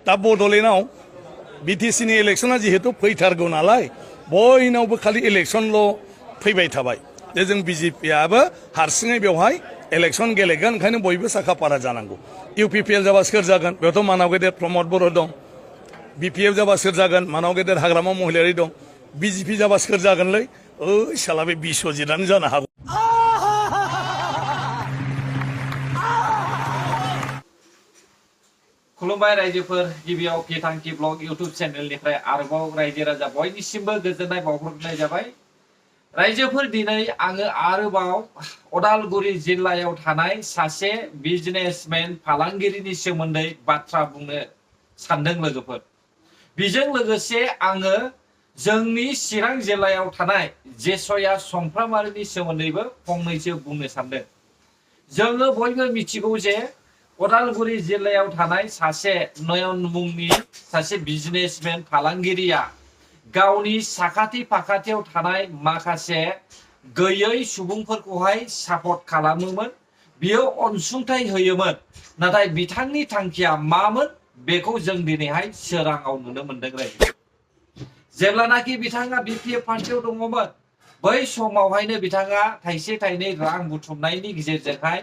दा बड'लेण्डआव बिटिसिनि इलेक्शना जिहेतु फैथारगौ नालाय बयनावबो खालि इलेक्शनल' फैबाय थाबाय जे जों बिजेपियाबो हारसिङै बेवहाय इलेक्शन गेलेगोन ओंखायनो बयबो साखाफारा जानांगौ इउपिपिएल जाबा सोर जागोन बेयावथ' मानाव गेदेर प्रमद बर' दं बिपिएफ जाबा सोर जागोन मानाव गेदेर हाग्रामा महिलारि दं बिजेपि जाबा सोर जागोनलै ओइ साला बे बिस्वजितआनो जानो हागौ खुलुमबाय रायजोफोर गिबियाव केथांखि ब्लग इउट्युब चेनेलनिफ्राय आरोबाव रायजो राजा बयनिसिमबो गोजोननाय बावहरनाय जाबाय रायजोफोर दिनै आङो आरोबाव उदालगुरि जिल्लायाव थानाय सासे बिजनेसमेन फालांगिरिनि सोमोन्दै बाथ्रा बुंनो सानदों लोगोफोर बेजों लोगोसे आङो जोंनि चिरां जिल्लायाव थानाय जेसया समफ्रामारिनि सोमोन्दैबो फंनैसो बुंनो सानदों जोङो बयबो मिथिगौ जे उदालगुरि जिल्लायाव थानाय सासे नयन मुंनि सासे बिजनेसमेन फालांगिरिया गावनि साखाथि फाखाथियाव थानाय माखासे गैयै सुबुंफोरखौहाय सापर्ट खालामोमोन बियो अनसुंथाइ होयोमोन नाथाय बिथांनि थांखिया मामोन बेखौ जों दिनैहाय सोराङाव नुनो मोनदों जेब्लानाखि बिथाङा बिपिएफ पार्टियाव दङमोन बै समावहायनो बिथाङा थाइसे थाइनै रां बुथुमनायनि गेजेरजोंहाय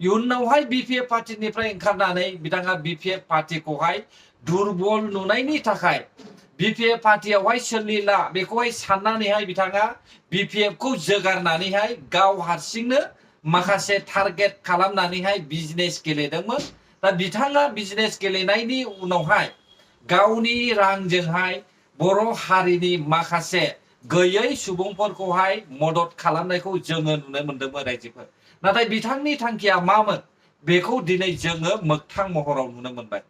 इयुनावहाय बिपिएफ पार्टिनिफ्राय ओंखारनानै बिथाङा बिपिएफ पार्टिखौहाय दुरबल नुनायनि थाखाय बिपिएफ पार्टियावहाय सोलिला बेखौहाय साननानैहाय बिथाङा बिपिएफखौ जोगारनानैहाय गाव हारसिंनो माखासे टारगेट खालामनानैहाय बिजनेस गेलेदोंमोन दा बिथाङा बिजनेस गेलेनायनि उनावहाय गावनि रांजोंहाय बर' हारिनि माखासे गैयै सुबुंफोरखौहाय मदद खालामनायखौ जोङो नुनो मोनदोंमोन रायजोफोर नाथाय बिथांनि थांखिया मामोन बेखौ दिनै जोङो मोगथां महराव नुनो मोनबाय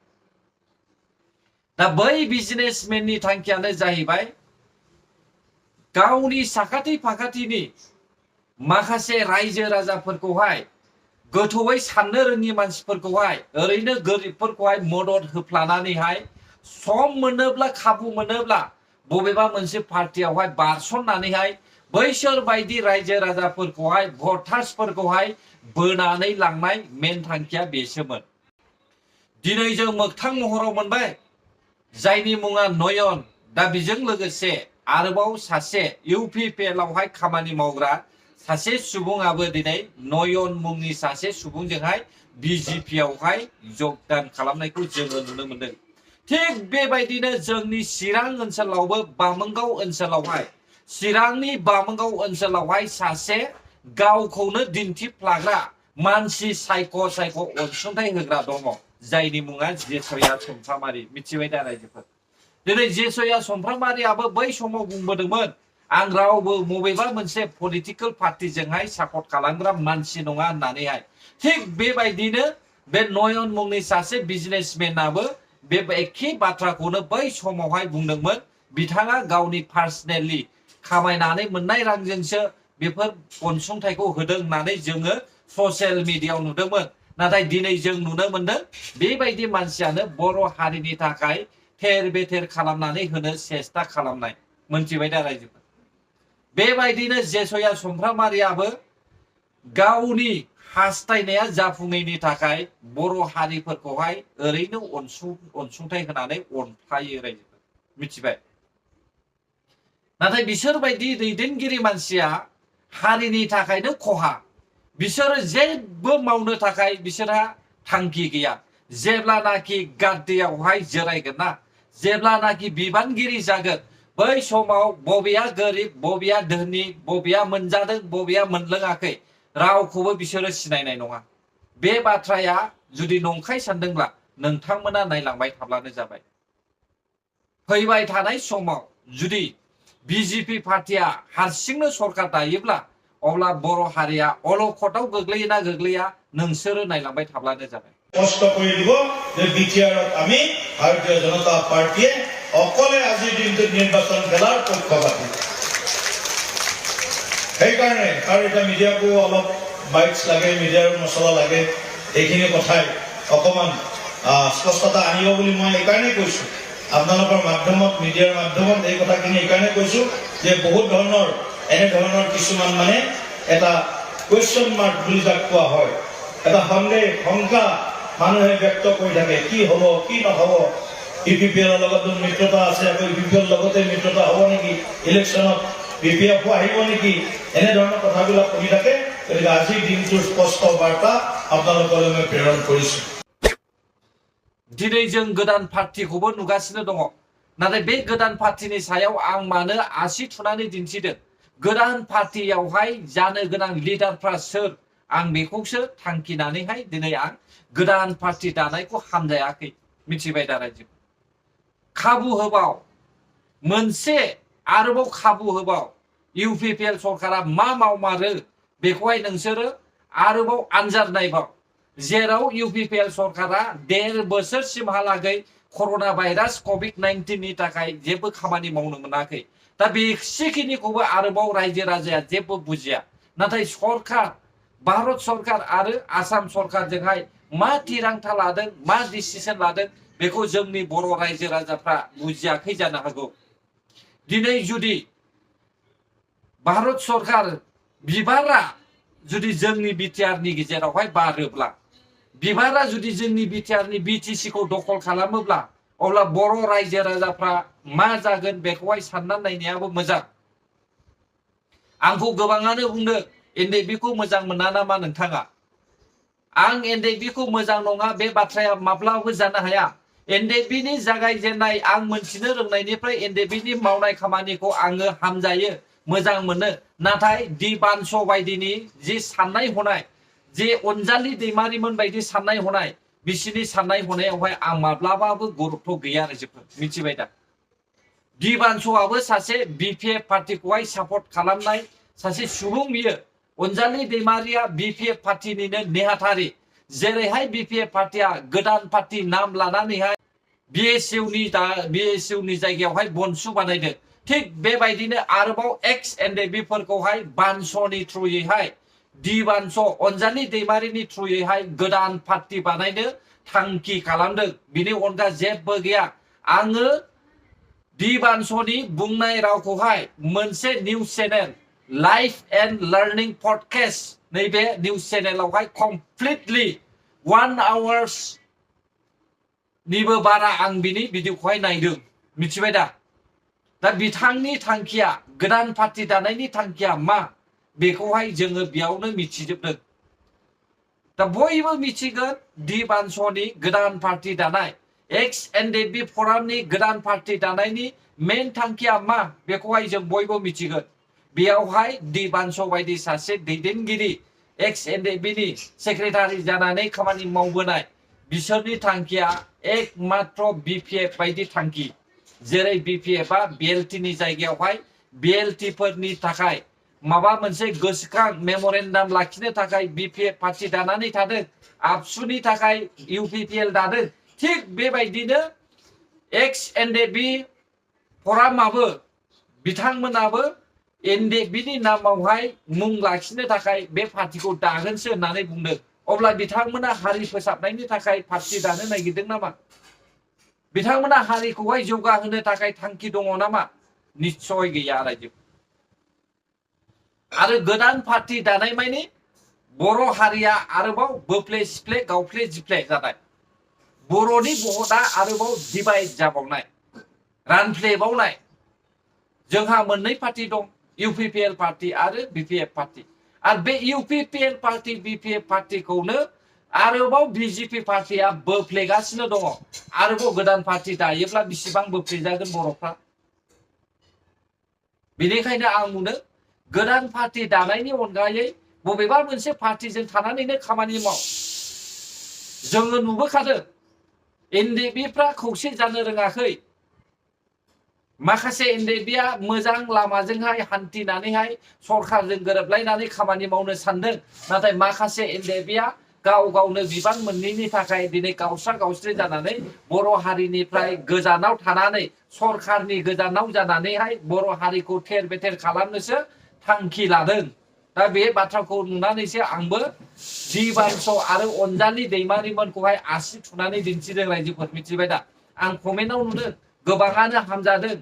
दा बै बिजनेसमेननि थांखियानो जाहैबाय गावनि साखाथि फाखाथिनि माखासे रायजो राजाफोरखौहाय गोथौयै साननो रोङि मानसिफोरखौहाय ओरैनो गोरिबफोरखौहाय मदद होफ्लानानैहाय सम मोनोब्ला खाबु मोनोब्ला बबेबा मोनसे पार्टियावहाय बारसननानैहाय बैसोर बायदि रायजो राजाफोरखौहाय भटार्सफोरखौहाय बोनानै लांनाय मेन थांखिया बेसोमोन दिनै जों मोगथां महराव मोनबाय जायनि मुङा नयन दा बेजों लोगोसे आरोबाव सासे इउपिपिएलआवहाय खामानि मावग्रा सासे सुबुङाबो दिनै नयन मुंनि सासे सुबुंजोंहाय बिजेपियावहाय जगदान खालामनायखौ जोङो नुनो मोनदों थिग बेबायदिनो जोंनि चिरां ओनसोलावबो बामोनगाव ओनसोलावहाय चिरांनि बामोनगाव ओनसोलावहाय सासे गावखौनो दिन्थिफ्लाग्रा मानसि सायख' सायख' अनसुंथाइ होग्रा दङ जायनि मुङा जेसया समफ्रामारि मिथिबाय दा रायजोफोर दिनै जेसया समफ्रामारियाबो बै समाव बुंबोदोंमोन आं रावबो बबेबा मोनसे पलिटिकेल पार्टिजोंहाय सापर्ट खालामग्रा मानसि नङा होननानैहाय थिग बेबायदिनो बे नयन मुंनि सासे बिजनेसमेनाबो बे एखे बाथ्राखौनो बै समावहाय बुंदोंमोन बिथाङा गावनि पार्सनेलि खामायनानै मोननाय रांजोंसो बेफोर अनसुंथाइखौ होदों होननानै जोङो ससियेल मिडियायाव नुदोंमोन नाथाय दिनै जों नुनो मोनदों बेबायदि मानसियानो बर' हारिनि थाखाय थेर बेथेर खालामनानै होनो सेस्था खालामनाय मोनथिबाय दा रायजोफोर बेबायदिनो जेसया समफ्रामारियाबो गावनि हास्थायनाया जाफुङैनि थाखाय बर' हारिफोरखौहाय ओरैनो अनसुंथाइ होनानै अनफ्लायो रायजोफोर मिथिबाय नाथाय बिसोरबायदि दैदेनगिरि मानसिया हारिनि थाखायनो खहा बिसोरो जेबो मावनो थाखाय बिसोरहा थांखि गैया जेब्लानाखि गाद्दियावहाय जिरायगोन ना जेब्लानाखि बिबानगिरि जागोन बै समाव बबेया गोरिब बबेया धोनि बबेया मोनजादों बबेया मोनलोङाखै रावखौबो बिसोरो सिनायनाय नङा बे बाथ्राया जुदि नंखाय सानदोंब्ला नोंथांमोना नायलांबाय थाब्लानो जाबाय फैबाय थानाय समाव जुदि बिजेपि पार्टिया हारसिंनो सरकार दायोब्ला अब्ला बर' हारिया अलखदाव गोग्लैयोना गोग्लैया नोंसोरो नायलांबाय थाब्लानो जाबाय কষ্ট কৰি দিব যে বিটিআৰত আমি ভাৰতীয় জনতা পাৰ্টিয়ে অকলে আজিৰ দিনটোত নিৰ্বাচন খেলাৰ পক্ষপাতী সেইকাৰণে আৰু এটা মিডিয়াকো অলপ বাইটছ লাগে মিডিয়াৰ মছলা লাগে এইখিনি কথাই অকমান স্পষ্টতা আনিব বুলি মই এইকাৰণে কৈছো আপোনালোকৰ মাধ্যমত মিডিয়াৰ মাধ্যমত এই কথাখিনি এইকাৰণে কৈছো যে বহুত ধৰণৰ এনে ধৰণৰ কিছুমান মানে এটা কুৱেশ্যন মাৰ্ক বুলি যাক কোৱা হয় এটা সন্দেহ শংকা মানুহে ব্যক্ত কৰি থাকে কি হ'ব কি নহ'ব UPPL লগত মিত্ৰতা আছে, আকৌ UPPL লগতে মিত্ৰতা হ'ব নেকি, ইলেকশ্যনত BPF আহিব নেকি, এনেধৰণৰ কথাবিলাক শুনি থাকে। গতিকে আজিৰ দিনটোৰ স্পষ্ট বাৰ্তা আপোনালোকলৈ মই প্ৰেৰণ কৰিছোঁ। दिनै जों गोदान पार्टीखौबो नुगासिनो दङ, नाथाय बे गोदान पार्टीनि सायाव आं मानो आसि थुनानै दिन्थिदों, गोदान पार्टीयावहाय जानो गोनां लिडारफ्रा सोर, आं बेखौसो थांखिनानैहाय दिनै आं गोदान पार्टी दानायखौ हामजायाखै। मिथिबाय दा रायजो? खाबु होबाव, मोनसे आरोबाव खाबु होबाव, UPPL सरकारा मा मावमारो बेखौहाय नोंसोरो आरोबाव आनजाद नायबाव। जेराव UPPL सरकारा 1.5 बोसोरसिमहालागै कर'ना भाइरास COVID-19 नि थाखाय जेबो खामानि मावनो मोनाखै। दा बेसेखिनिखौबो आरोबाव रायजो राजाया जेबो बुजिया। नाथाय सरकार, भारत सरकार आरो आसाम सरकारजोंहाय मा थिरांथा लादों, मा डिसिसन लादों, बेखौ जोंनि बर' रायजो राजाफ्रा बुजियाखै जानो हागौ। दिनै जुदि भारत सरकार बिबारा जुदि जोंनि BTR नि गेजेरावहाय बारोब्ला, बिबारा जुदि जोंनि BTR नि BTC खौ दखल खालामोब्ला, अब्ला बर' रायजो राजाफ्रा मा जागोन बेखौहाय साननानै नायनायाबो मोजां। आंखौ गोबाङानो बुंदों NDP खौ मोजां मोना नामा नोंथाङा? आं NDP खौ मोजां नङा बे बाथ्राया माब्लाबो जानो हाया। NDP नि जागायजेननाय आं मोनथिनो रोंनायनिफ्राय NDP नि मावनाय खामानिखौ आङो हामजायो, मोजां मोनो। नाथाय दि बानस' बायदिनि जि साननाय हनाय, जे अनजालि दैमारिमोन बायदि साननाय हनाय, बिसिनि साननाय हनायावहाय आं माब्लाबाबो गुरुत्व गैया आरो जोबोद। मिथिबाय दा? दि बानस'आबो सासे BPF पार्टीखौहाय सापर्ट खालामनाय सासे सुबुं बियो। अनजालि दैमारिया BPF पार्टीनिनो नेहाथारि। जेरैहाय BPF पार्टीया गोदान पार्टी नाम लानानैहाय BSU नि जायगायावहाय बनसु बानायदों, थिग बेबायदिनो आरोबाव एक्स NDP फोरखौहाय बानस'नि थ्रुयैहाय, दि बानस' अनजालि दैमारिनि थ्रुयैहाय गोदान पार्टी बानायनो थांखि खालामदों। बिनि अनगा जेबो गैया। आङो दि बानस'नि बुंनाय रावखौहाय मोनसे news channel life and learning podcast, नैबे निउज चेनेलावहाय कमप्लिटलि 1 आवार्स निबो बारा आं बिनि भिडिअखौहाय नायदों। मिथिबाय दा? दा बिथांनि थांखिया, गोदान पार्टी दानायनि थांखिया मा, बेखौहाय जोङो बेयावनो मिथिजोबदों। दा बयबो मिथिगोन दि बानस'नि गोदान पार्टी दानाय, एक्स NDP फरामनि गोदान पार्टी दानायनि मेन थांखिया मा, बेखौहाय जों बयबो मिथिगोन। बेयावहाय दि बानस' बायदि सासे दैदेनगिरि, एक्स NDP नि सेक्रेटारि जानानै खामानि मावबोनाय, बिसोरनि थांखिया एकमात्र BPF बायदि थांखि। जेरै BPF आ BLT नि जायगायावहाय BLT फोरनि थाखाय माबा मोनसे गोसोखां मेम'रेन्डाम लाखिनो थाखाय BPF पार्टी दानानै थादों, आबसुनि थाखाय UPPL दादों, थिग बेबायदिनो एक्स NDP फरामाबो, बिथांमोनाबो NDP नि नामावहाय मुं लाखिनो थाखाय बे पार्टीखौ दागोनसो होननानै बुंदों। अब्ला बिथांमोना हारि फोसाबनायनि थाखाय पार्टी दानो नागिरदों नामा? बिथांमोना हारिखौहाय जौगाहोनो थाखाय थांखि दङ नामा? निस्सय गैया रायजो। आरो गोदान पार्टी दानाय माने बर' हारिया आरोबाव बोफ्ले सिफ्ले गावफ्ले जिफ्ले जानाय, बर'नि भटआ आरोबाव डिभाइड जाबावनाय, रानफ्लेबावनाय। जोंहा मोननै पार्टी दं, UPPL पार्टी आरो BPF पार्टी। आरो बे UPPL पार्टी BPF पार्टीखौनो आरोबाव BJP पार्टीया बोफ्लेगासिनो दङ। आरोबाव गोदान पार्टी दायोब्ला बेसेबां बोफ्लेजागोन बर'फ्रा? बेनिखायनो आं बुंदों, गोदान पार्टी दानायनि अनगायै बबेबा मोनसे पार्टीजों थानानैनो खामानि माव। जोङो नुबोखादों NDPफ्रा खौसे जानो रोङाखै। माखासे NDPआ मोजां लामाजोंहाय हान्थिनानैहाय सरकारजों गोरोबलायनानै खामानि मावनो सानदों, नाथाय माखासे NDPआ गाव गावनो बिबान मोनैनि थाखाय दिनै गावस्रा गावस्रि जानानै बर' हारिनिफ्राय गोजानाव थानानै, सरकारनि गोजानाव जानानैहाय बर' हारिखौ थेर बेथेर खालामनोसो थांखि लादों। दा बे बाथ्राखौ नुनानैसो आंबो दि बानस' आरो अनजालि दैमारिमोनखौहाय आसि थुनानै दिन्थिदों रायजोफोर। मिथिबाय दा? आं कमेन्टआव नुदों गोबाङानो हामजादों,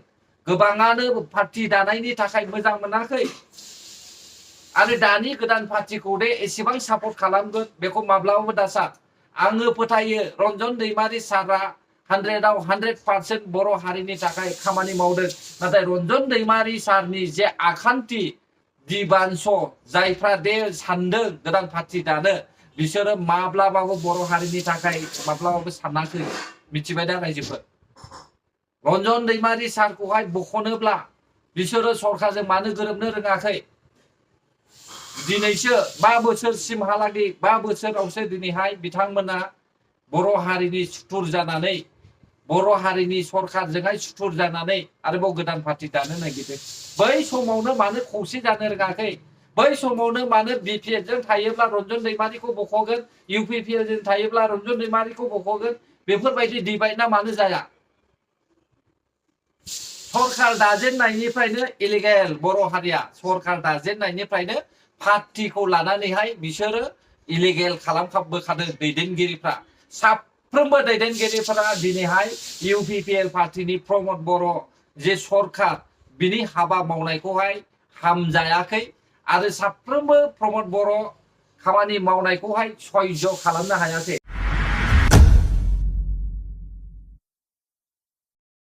गोबाङानो पार्टी दानायनि थाखाय मोजां मोनाखै। आरो दानि गोदान पार्टीखौ दे एसेबां सापर्ट खालामगोन बेखौ माब्लाबाबो दासा। आङो फोथायो रन्जन दैमारि सारआ 100आव 100% बर' हारिनि थाखाय खामानि मावदों नाथाय रन्जन दैमारि सारनि जे आखान्थि दिबानस जायफ्रा दे सानदों गोदान पार्टी दानो बिसोरो माब्लाबाबो बर' हारिनि थाखाय माब्लाबाबो सानाखै मिथिबाय दा रायजोफोर रन्जन दैमारि सारखौहाय बख'नोब्ला बिसोरो सरकारजों मानो गोरोबनो रोङाखै दिनैसो 5 बोसोरसिमहालागै 5 बोसोरावसो दिनैहाय बिथांमोना बर' हारिनि सुथुर जानानै बर' हारिनि सरकारजोंहाय सुथुर जानानै आरोबाव गोदान पार्टी दानो नागिरदों बै समावनो मानो खौसे जानो रोङाखै बै समावनो मानो बिपिएफ जों थायोब्ला रन्जन दैमारिखौ बख'गोन इउपिपिएल जों थायोब्ला रन्जन दैमारिखौ बख'गोन बेफोरबायदि डिबाइटआ मानो जाया सरकार दाजेननायनिफ्रायनो इलिगेल बर' हारिया सरकार दाजेननायनिफ्रायनो पार्टीखौ लानानैहाय बिसोरो इलिगेल खालामखाबोखादों दैदेनगिरिफ्रा साफ्रोमबो दैदेनगिरिफोरा दिनैहाय इउपिपिएल पार्टीनि प्रमद बर' जे सरकार बिनि हाबा मावनायखौहाय हामजायाखै आरो साफ्रोमबो प्रमद बर' खामानि मावनायखौहाय सह्य खालामनो हायाखै